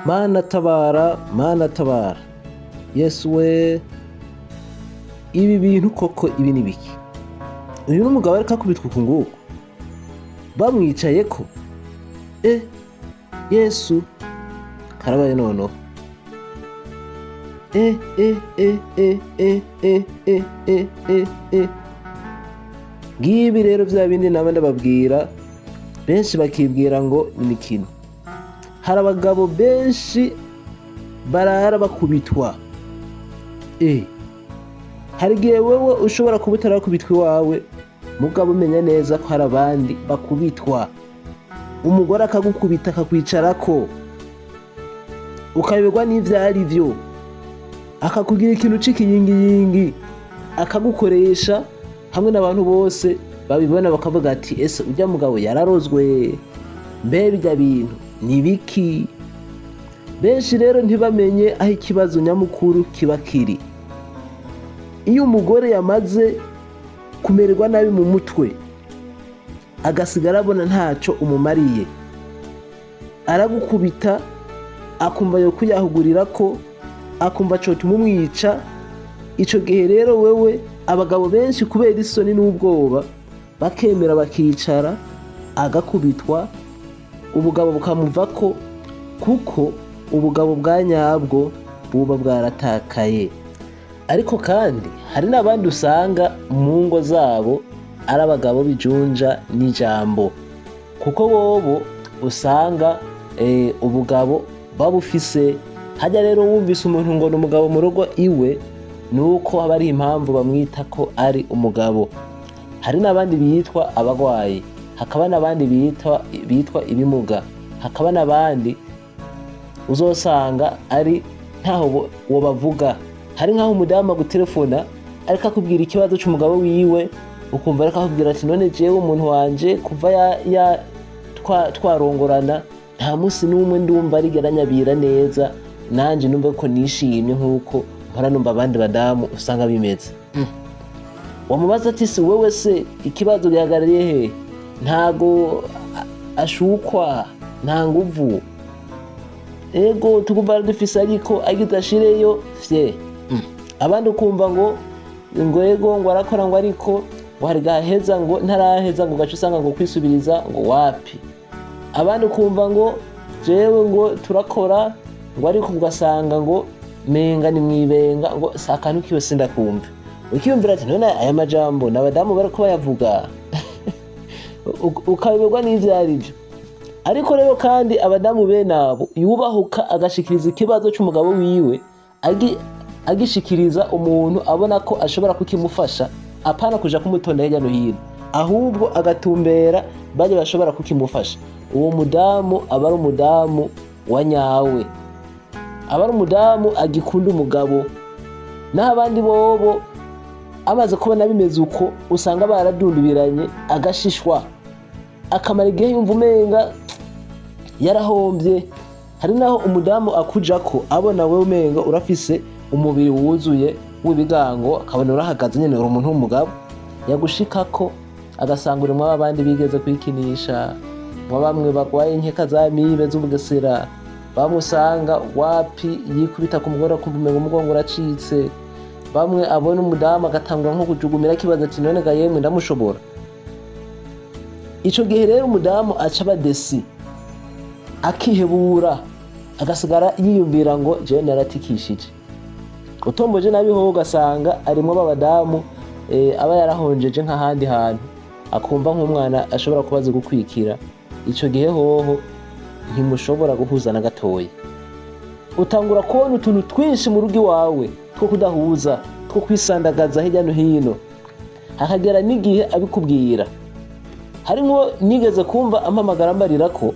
Mana tabara, Mana tabara, Yesu we! Ibi bintu koko, ibi ni biki? Uyu n'umugabo ariko akubitwa uku nguku, bamwicayeko. E Yesu, karabaye noneho! E e e e e e e e e e, ngibi rero vya bindi naba ndababwira, benshi bakibwira ngo ni imikino. Hari abagabo benshi barara bakubitwa. Hari igihe wewe ushobora kuba utarakubitwa iwawe, mugabo umenya neza ko hari abandi bakubitwa. Umugore akagukubita, akakwicarako, ukayoberwa n'ivyo ari vyo, akakugira ikintu c'ikiyingiyingi, akagukoresha hamwe n'abantu bose babibona bakavuga ati: "Ese urya mugabo yararozwe? Mbe birya bintu ni biki?" Benshi rero ntibamenye aho ikibazo nyamukuru kiba kiri. Iyo umugore yamaze kumererwa nabi mu mutwe, agasigara abona ntaco umumariye, aragukubita, akumva yo kwiyahugurira ko, akumva cotuma umwica. Ico gihe rero wewe, abagabo benshi kubera isoni n'ubwoba bakemera, bakicara, agakubitwa, ubugabo bukamuvako, kuko ubugabo bwa nyabwo buba bwaratakaye. Ariko kandi hari n'abandi usanga mu ngo zabo ari abagabo bijunja n'ijambo, kuko bobo usanga ubugabo babufise. Hajya rero wumvise umuntu ngo ni umugabo mu rugo iwe, ni uko haba ari impamvu bamwita ko ari umugabo. Hari n'abandi bitwa abagwayi, hakaba n'abandi bitwa ibimuga, hakaba n'abandi uzosanga ari ntaho wobavuga. Hari nk'aho umudamu agutelefona ariko akubwira ikibazo c'umugabo wiwe, ukumva ariko akubwira ati: "None jewe umuntu wanje kuva ya twarongorana nta munsi n'umwe ndumva arigera anyabira neza, nanje numva ko nishimye nk'uko mpora numva abandi badamu usanga bimeze." Wamubaza ati: "Si wewe se, ikibazo gihagarariye he?" "Ntago ashukwa, nta nguvu." Ego, tukumva dufise, ariko agize ashireyo fye. Abandi ukumva ngo ego, ngo arakora, ngo ariko ngo hari gaheza, ngo ntaraheza, ngo gaca usanga ngo kwisubiriza ngo wapi. Abandi ukumva ngo jewe ngo turakora, ngo ariko ugasanga ngo menga ni mwibenga, ngo si akantu kiwe sindakumva. Ukiyumvira ati: "None aya majambo n'abadamu bariko bayavuga?" Ukayoberwa n'ivyo ari byo. Ariko rero kandi abadamu bene abo yubahuka agashikiriza ikibazo c'umugabo wiwe, agishikiriza umuntu abona ko ashobora kukimufasha, apana kuja kumutonda hirya no hino, ahubwo agatumbera bajya bashobora kukimufasha, uwo mudamu aba ari umudamu wa nyawe, aba ari umudamu agikunda umugabo. Naho abandi bobo amaze kubona bimeze uko, usanga baradundubiranye, agashishwa, akamara igihe yumva umenga yarahombye. Hari naho umudamu akujako abona wewe umenga urafise umubiri wuzuye w'ibigango, akabona urahagaze nyene, uri umuntu w'umugabo. Yagushikako agasanga urimwo abandi bigeze kwikinisha, mwa bamwe bagwaye inkeka za mibe z'ubugesera, bamwe usanga wapi yikubita ku mugore akumva umenga umugongo uracitse, bamwe abona umudamu agatangura nko kujugumira, akibaza ati: "None ga yemwe, ndamushobora?" Ico gihe rero umudamu aca aba déçu, akihebura, agasigara yiyumvira ngo jewe naratikishije. Utomboje nabi ho, ugasanga arimwo b'abadamu aba yarahonjeje nk'ahandi hantu, akumva nk'umwana ashobora kuba azi gukwikira. Ico gihe hoho ntimushobora guhuza na gatoya. Utangura kubona utuntu twinshi mu rugo iwawe two kudahuza, two kwisandagaza hirya no hino, hakagera n'igihe abikubwira. Harimwo nigeze kumva ampamagara ambarira ko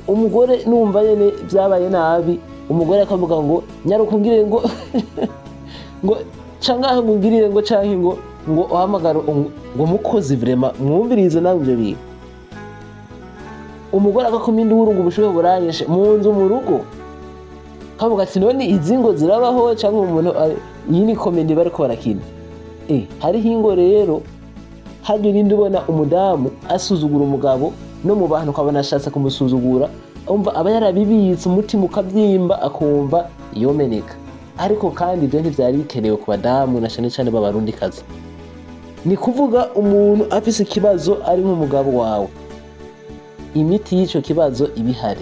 umugore numva nyene vyabaye nabi, umugore akavuga ngo: "Nyaruka ungirire ngo cangahe, ngo ungirire ngo canke ngo uhamagare ngo mukozi." Vraiment, mwumvirize nawe ivyo bintu. Umugore agakoma induru ngo ubushuhe buranyishe mu nzu, mu rugo. Kavuga ati: "None izi ngo zirabaho canke umuntu iyi ni comédie bariko barakina?" Hariho ingo rero hajya urinde ubona umudamu asuzugura umugabo no mu bantu, ukabona ashatse kumusuzugura. Umva, aba yarabibitse, umutima ukabyimba, akumva yomeneka. Ariko kandi ibyo ntivyari bikenewe ku badamu, na cane cane b'Abarundikazi. Ni kuvuga umuntu afise ikibazo ari nk'umugabo wawe, imiti y'ico kibazo iba ihari.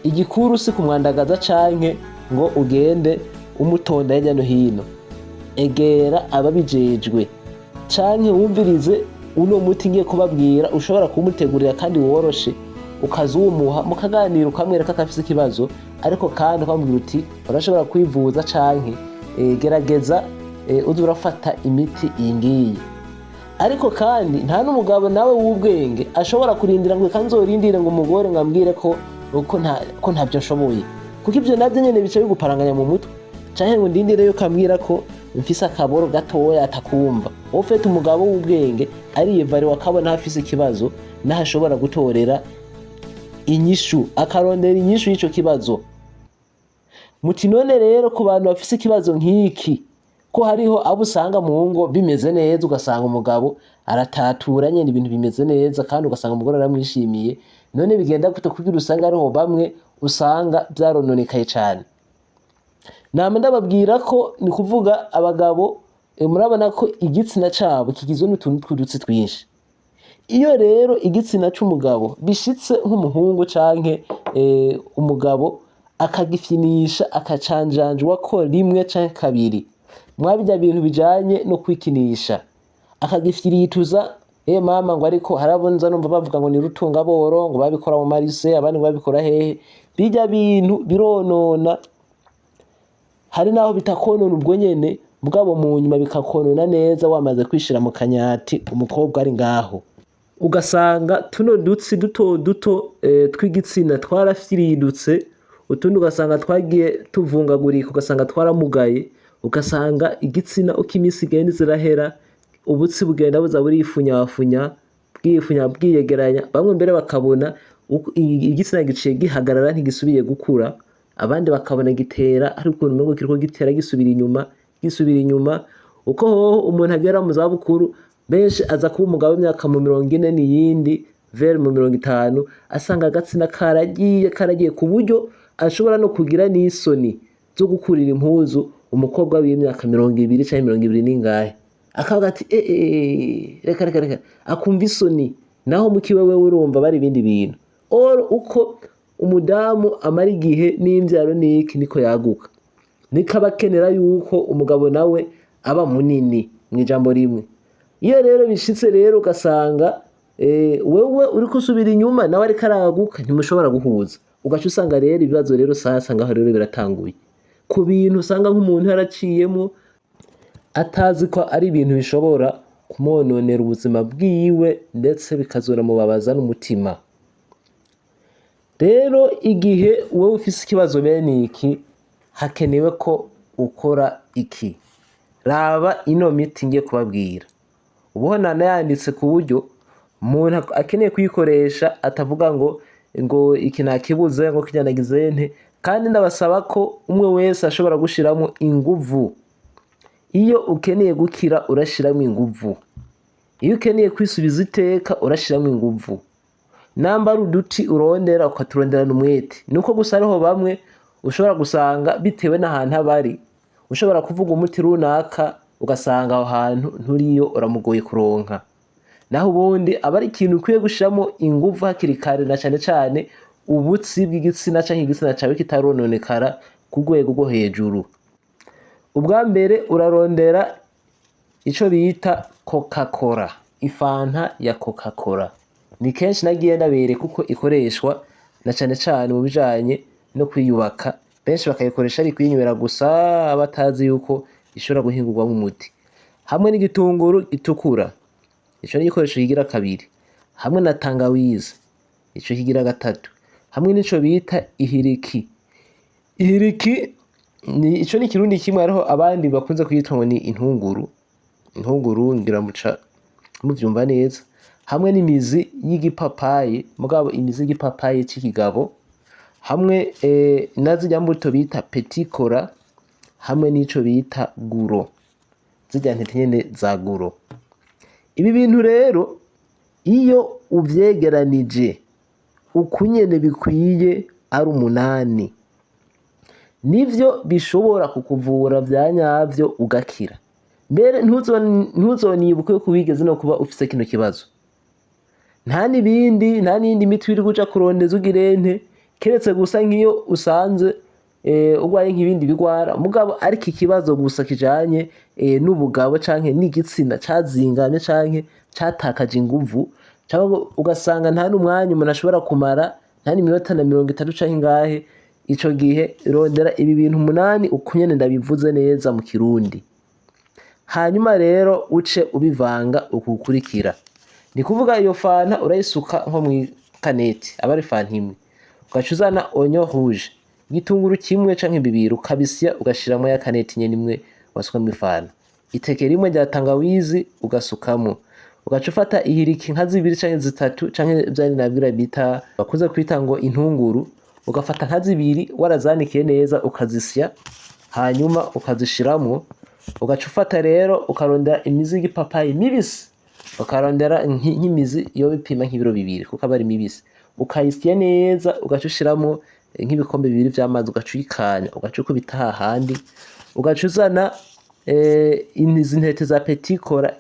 Igikuru si kumwandagaza canke ngo ugende umutonda hirya no hino. Egera ababijejwe canke wumvirize uno muti ngiye kubabwira, ushobora kumutegurira kandi woroshe, ukazuwumuha, mukaganira, ukamwereka ko afise ikibazo, ariko kandi ukamubwira uti: "Urashobora kwivuza canke gerageza uze urafata imiti iyi ngiyi." Ariko kandi nta n'umugabo nawe w'ubwenge ashobora kurindira ngo reka nzorindire ngo umugore ngo ambwire ko ntabyo nshoboye, kuko ibyo nabyo nyene bica biguparanganya mu mutwe, canke ngo ndindire yuko ambwira ko mfise akaboro gatoya atakumva. Ufite umugabo w'ubwenge ariyevariwe, akabona aho afise ikibazo n'aho ashobora gutorera inyishu, akarondera inyishu y'ico kibazo. Muti: "None rero ku bantu bafise ikibazo nk'iki, ko hariho abo usanga mu ngo bimeze neza, ugasanga umugabo aratatura nyene, ibintu bimeze neza, kandi ugasanga umugore aramwishimiye, none bigenda gute kugira usanga hariho bamwe usanga vyarononekaye cane?" Nama ndababwira ko, ni kuvuga abagabo, murabona ko igitsina cabo kigizwe n'utuntu tw'udutsi twinshi. Iyo rero igitsina c'umugabo bishitse nk'umuhungu canke umugabo akagifyinisha, akacanjanjwa ko rimwe canke kabiri mwabirya bintu bijanye no kwikinisha, akagifyirituza, mama ngo, ariko harabo nza numva bavuga ngo ni rutungaboro, ngo babikora mu marise, abandi ngo babikora hehe. Birya bintu bironona. Hari naho bitakonona ubwo nyene, mugabo mu nyuma bikakonona neza, wamaze kwishira mu kanyati, umukobwa ari ngaho, ugasanga tuno dutsi duto duto tw'igitsina twarafyiridutse, utundi ugasanga twagiye tuvungagurika, ugasanga twaramugaye, ugasanga igitsina uko iminsi igenda zirahera, ubutsi bugenda buza burifunyafunya, bwifunya, bwiyegeranya. Bamwe mbere bakabona igitsina giciye gihagarara, ntigisubiye gukura. Abandi bakabona gitera, ariko ukuntu umengo kiriko gitera gisubira inyuma, gisubira inyuma. Uko hoho umuntu agera mu zabukuru, benshi aza kuba umugabo w'imyaka mu 40 n'iyindi vers mu 50, asanga agatsina karagiye, karagiye, ku buryo ashobora no kugira n'isoni zo gukurira impuzu umukobwa w'imyaka 20 canke 20 n'ingahe, akavuga ati: "Eh, eh, reka, reka, reka," akumva isoni. Naho mukiwe wewe urumva bari ibindi bintu. Or uko umudamu amara igihe n'imvyaro n'iki, niko yaguka, niko aba akenera yuko umugabo nawe aba munini. Mw'ijambo rimwe, iyo rero bishitse rero ugasanga wewe uriko usubira inyuma, nawe ariko araguka, ntimushobora guhuza, ugaca usanga rero ibibazo rero sasa ngaho rero biratanguye, ku bintu usanga nk'umuntu yaraciyemo atazi ko ari ibintu bishobora kumwononera ubuzima bwiwe, ndetse bikazonamubabaza n'umutima. Rero igihe wowe ufise ikibazo bene iki, hakenewe ko ukora iki? Raba ino miti ngiye kubabwira. Ubuho nanayanditse ku buryo umuntu akeneye kuyikoresha atavuga ngo iki nakibuze, ngo kirya nagize nte. Kandi ndabasaba ko umwe wese ashobora gushiramo inguvu. Iyo ukeneye gukira, urashiramo inguvu. Iyo ukeneye kwisubiza iteka, urashiramo inguvu. Namba ari uduti urondera, ukaturonderana umwete. Nuko gusa hariho bamwe ushobora gusanga, bitewe n'ahantu aba ari, ushobora kuvuga umuti runaka, ugasanga aho hantu nturiyo, uramugoye kuronka. Naho ubundi aba ari ikintu ukwiye gushiramo inguvu hakiri kare, na cane cane ubutsi bw'igitsina canke igitsina cawe kitarononekara ku rwego rwo hejuru. Ubwa mbere, urarondera ico bita Coca Cola, ifanta ya Coca Cola. Ni kenshi nagiye ndabereka uko ikoreshwa, na cane cane mu bijanye no kwiyubaka. Benshi bakayikoresha ari kwinywera gusa, batazi yuko ishobora guhingurwamwo umuti. Hamwe n'igitunguru gitukura, ico ni igikoresho kigira kabiri, hamwe na tangawizi, ico kigira gatatu, hamwe n'ico bita ihiriki. Ihiriki ni ico ni Ikirundi kimwe, hariho abandi bakunze kuyita ngo ni intunguru. Intunguru ngira muca muvyumva neza. Hamwe n'imizi y'igipapayi, mugabo imizi y'igipapayi c'ikigabo, hamwe na zirya mbuto bita petit cola, hamwe n'ico bita guro, zirya ntete nyene za guro. Ibi bintu rero iyo uvyegeranije, Ukunyene bikwiye ari 8, nivyo bishobora kukuvura vya nyavyo ugakira. Mbere ntuzonibuke ko wigeze no kuba ufise kino kibazo. Nta n'ibindi, nta n'iyindi miti wirirwa uja kurondeza ugirente, keretse gusa nk'iyo usanze urwaye nk'ibindi bigwara. Mugabo ariko ikibazo gusa kijanye n'ubugabo canke n'igitsina cazingamye canke catakaje inguvu, canke ugasanga nta n'umwanya umuntu ashobora kumara, nta n'iminota na 30 canke ingahe, ico gihe rondera ibi bintu 8 uko nyene ndabivuze neza mu Kirundi. Hanyuma rero uce ubivanga ukukurikira. Ni kuvuga iyo fanta urayisuka nko mw'icanette, aba ari fanta imwe, ugaca uzana oignon rouge, igitunguru kimwe canke bibiri, ukabisya, ugashiramwo ya canette nyene imwe wasukamwo ifanta, iteke rimwe rya tangawizi ugasukamwo, ugaca ufata ihiriki nka zibiri canke zitatu, canke vya nabwira bita bakunze kwita ngo intunguru, ugafata nka zibiri warazanikiye neza, ukazisya, hanyuma ukazishiramwo. Ugaca ufata rero ukarondera imizi y'igipapayi mibisi, ukarondera nk'imizi yoba ipima nk'ibiro 2 kuko aba ari mibisi, ukayisya neza, ugaca ushiramwo nk'ibikombe 2 vy'amazi, ugaca uyikanya, ugaca ukubita hahandi. Ugaca uzana izi ntete za petit cola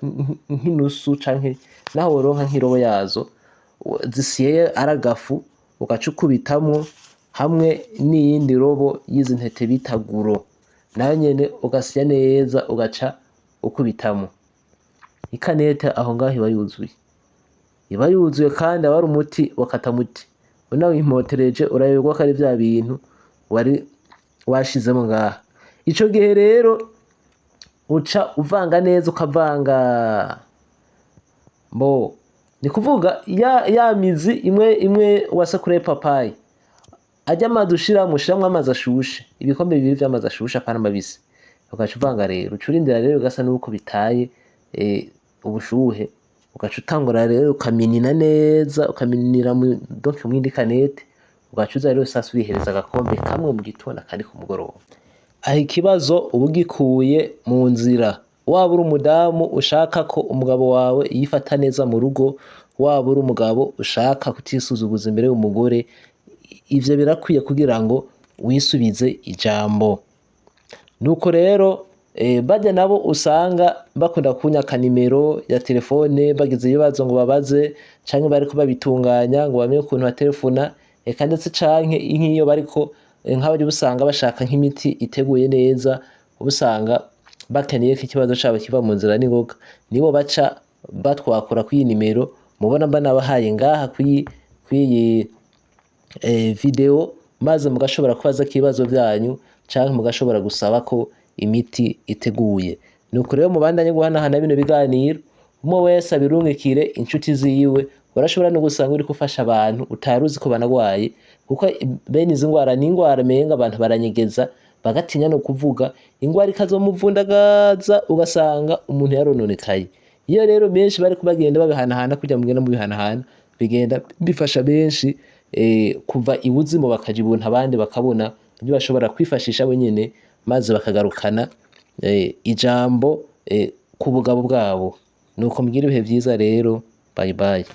nk'inusu canke naho woronka nk'irobo yazo zisyeye ari agafu, ugaca ukubitamwo hamwe n'iyindi robo y'izi ntete bita guro, nayo nyene ugasya neza, ugaca ukubitamwo. Icanette aho ngaho iba yuzuye, iba yuzuye, kandi aba ari umuti wa katamuti. Unawimpotereje urayoberwa ko ari vya bintu wari washizemo ngaha. Ico gihe rero uca uvanga neza, ukavanga. Bo ni kuvuga ya mizi imwe imwe wasekuriye papayi, ajya amazi ushiramwo, ushiramwo amazi ashushe, ibikombe 2 vy'amazi ashushe, apana mabisi. Ugaca uvanga rero, uca urindira rero gasa nuko bitaye ubushuhe, ugaca utangura rero ukaminina neza, ukaminira donc mwindi canette. Ugaca uza rero sasa urihereza agakombe kamwe mu gitondo, akandi ku mugoroba. Aho ikibazo uba ugikuye mu nzira. Waba uri umudamu ushaka ko umugabo wawe yifata neza mu rugo, waba uri umugabo ushaka kutisuzuguza imbere y'umugore, ivyo birakwiye kugira ngo wisubize ijambo. Nuko rero barya nabo usanga bakunda kunyaka nimero ya telefone bagize ibibazo ngo babaze, canke bariko babitunganya ngo bamenye ukuntu batelefona, eka ndetse canke nk'iyo bariko nk'abari usanga bashaka nk'imiti iteguye neza, uba usanga bakeneye ko ikibazo cabo kiva mu nzira n'ingoga, nibo baca batwakura kw'iyi nimero mubona mba nabahaye ngaha kw'iyi video, maze mugashobora kubaza ibibazo vyanyu canke mugashobora gusaba ko imiti iteguye. Nuko rero mubandanye guhanahana bino biganiro, umwe wese abirungikire inshuti ziwe. Urashobora no gusanga uriko ufasha abantu utari uzi ko banagwaye, kuko bene izi ngwara ni ingwara menga abantu baranyegeza, bagatinya no kuvuga. Ingwara ikazomuvundagaza, ugasanga umuntu yarononekaye. Iyo rero benshi bariko bagenda babihanahana kugira mugenda mubihanahana, bigenda bifasha benshi kuva ibuzimu bakaja ibuntu, abandi bakabona ibyo bashobora kwifashisha bo nyene, maze bakagarukana ijambo ku bugabo bwabo. Nuko mugira ibihe vyiza rero. Bye bye.